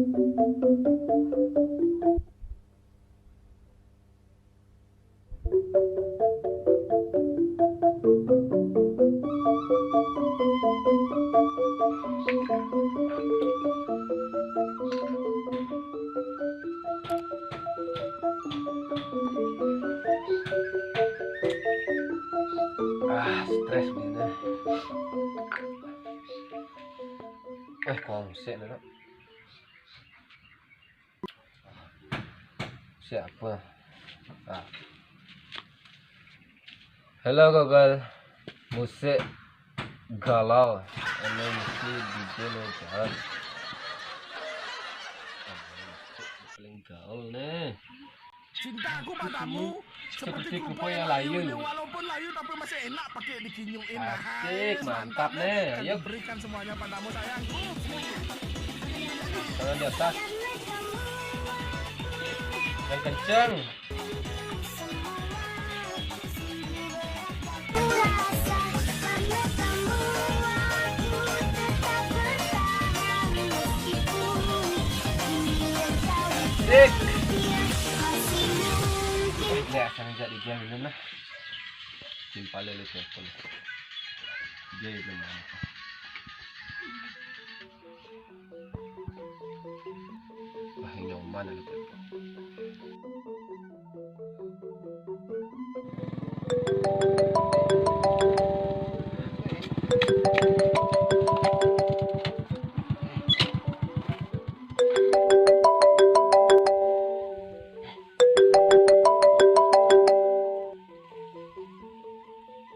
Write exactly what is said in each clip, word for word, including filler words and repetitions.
Ah, stres bener. Eh, konsep nih, Dok. Siapa? Ah. Halo Google, musik galau, M C D J lo jahat. Paling gaul nih. Cintaku padamu seperti kerupuk yang layu. Walaupun layu tapi masih enak pakai dikinyuin. Asik, mantap nih. Ayo. Berikan semuanya padamu sayangku. Tangan di atas. Yang kenceng. Sik. Ini akan jadi dia minum lah. Timpal lu telepon. Dia itu mana? Wah, ini yang mana lu telepon?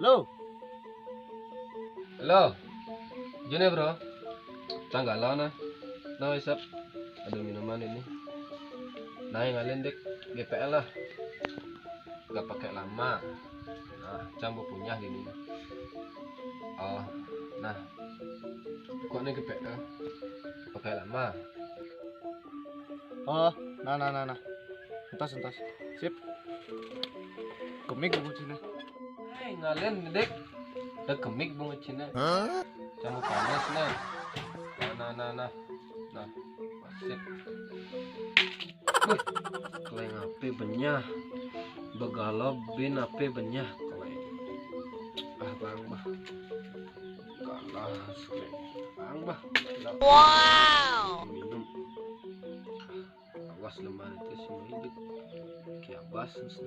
Halo. Halo. June, bro. Tanggal lo nah. No, isap. Ada minuman ini. Nah, yang lain dek G P L lah. Gak pakai lama. Nah, campur punya gini. Oh, nah. Kok ini G P L? Pakai lama. Oh, nah, nah, nah, nah. Entas, entas. Sip. Kemik bunga Cina. Hai, ngalen, Dek. Ada kemik bunga Cina. Hah? Kamu panas, nah. Nah, nah, nah, nah. Nah, sip. Wih, keleng ape benyah. Begalop bin ape benyah. Keleng. Ah, bang, bah. Galah, keleng. Bang, bah. Wow. Minum. Awas lemah itu semua hidup. Kiabas mesti.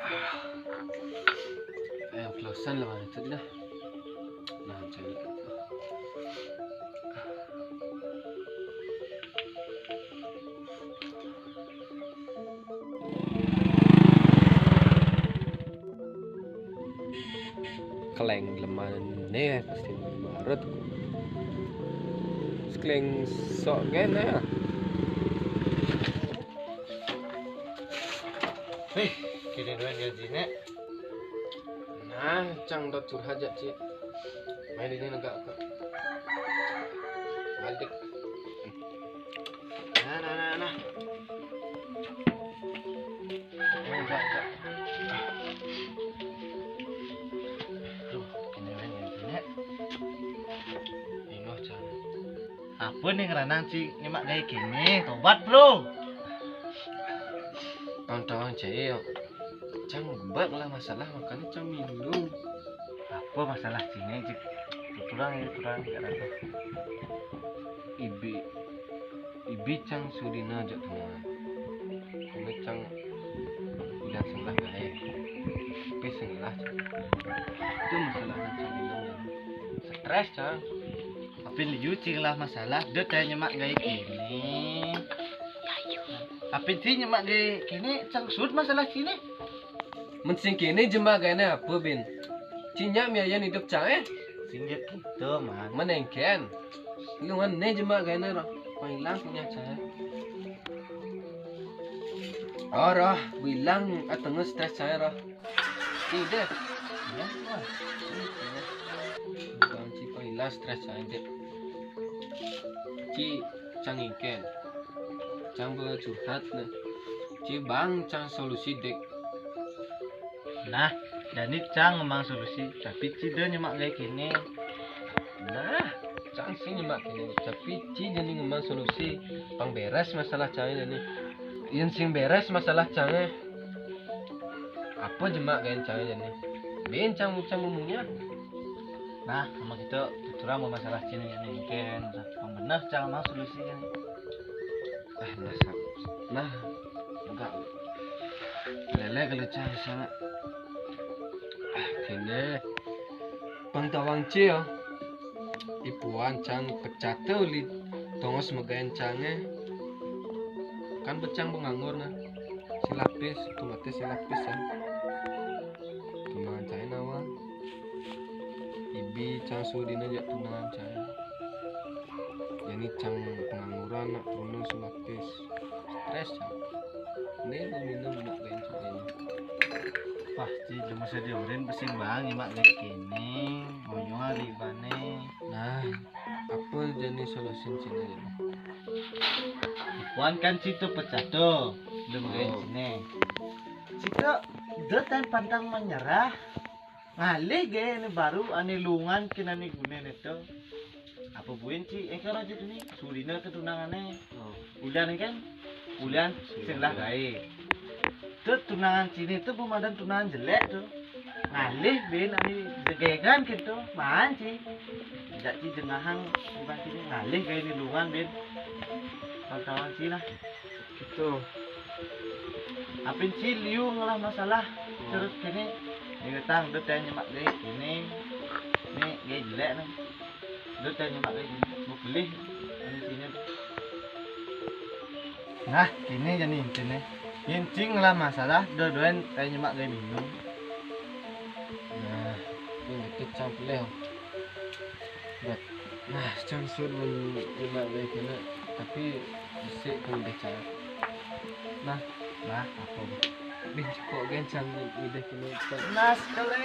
Ah. Eh, pelosan lemah itu dah. Nah, cari. Keleng lemane pasti barut. Sekeleng sok kene. Nih, kini dua gaji nek. Nah, cang dot curhat jak, Cik. Main ini negak ke. Balik. Nah, nah, nah, nah. Nah, jak, jak. Duh, kene main ini nek. Ino, cang. Apa nih ngeranang, Cik? Nyemak gawe kene, tobat, Bro. Tong-tong, Cik. Cang bak lah masalah, makanya cang minum. Apa masalah sini, Cik? Kurang ya, kurang, ya, rasa. Ibi, ibi cang sudina jak teman. Ini cang udah sebelah gawe. Tapi sebelah, Cang. Itu masalah cang minum ya. Stres, cang. Apin liu cing lah masalah, dia tanya nyemak gawe kene. Apin sih nyemak gawe kene, cang sud masalah sini. Men sing kene jemak gaene apa, Bin? Cinyak miayan hidup cang, eh? Singgit gitu, man. Menengken. Lu ngene jemak gaene roh. Pailang punya cang. Oh, roh, bilang atenge stres cang roh. Tidak. Ya, wah. Bukan si pailang stres cang, Dek. Ci cang ingken. Cang be curhat ne. Ci bang cang solusi, Dek. Nah, jani cang mang solusi, tapi ci de nyemak gawe kene. Nah, Sing nyemak kéné, tapi ci jani ngemaang solusi pang beres masalah cangé jani. Yén sing beres masalah cangé, apa jemak gaén cangé jani? Bin cang mucang mumunyak. Nah, sama kita tuturang masalah ci jani, mungkin pang bener cang ngemaang solusi jani. Ah, dasar. Nah, enggak. Lélé kalau cang sana. Ah, kéné. Pang tawang ci ya. Ipuan cang pecaté uli tongos megaén cangé. Kan becang penganggur nah. Sing lapis, otomatis sing lapis ya. Tunangan cangé nawang. Ibi cang suruh dina jak tunangan cangé. Jani cang pengangguran nak turun sing lapis. Stres cang. Ini lu minum nak gaén cangé. Pasti cuma sediorin pesing bang nyemak gaé kéné. Ngoyo hari bané. Nah, apa jani solusin sini jani? Ipuan kan ci to pecaté, belum gaé cangé. Ci to, dé tan pantang menyerah. Ngalih gaé né baru ané lungan kén ané gunané to. Apa buin ci, eh, karo aja dini, suruh dina ké tunangané. Ulian kan? Ulian sing lah gaé. To tunangan ciné to bumadan tunangan jelék to. Ngalih bin ané jegegan kéto, maan ci. Jak ci jengahang bukan ciné, ngalih gaé né lungan bin. Pantauan ci lah. Gitu. Apin ci liu ngelah masalah. Terus kéné, ini tang, dé tanya mak gaé kéné. Né gaé jelék né. Dé tanya mak gaé kéné. Mau beli ané ciné. Nah, kéné jani intiné. Yén ci ngelah masalah, dua-duain tanya mak gaé minum. Nah, ini kecang pelih. Buat, nah, cang sur men nyemak gaé kéné, tapi bisi kan udah cang. Nah, nah, apa? Bih, kok gaé cang udah kéné. Nah, sekali.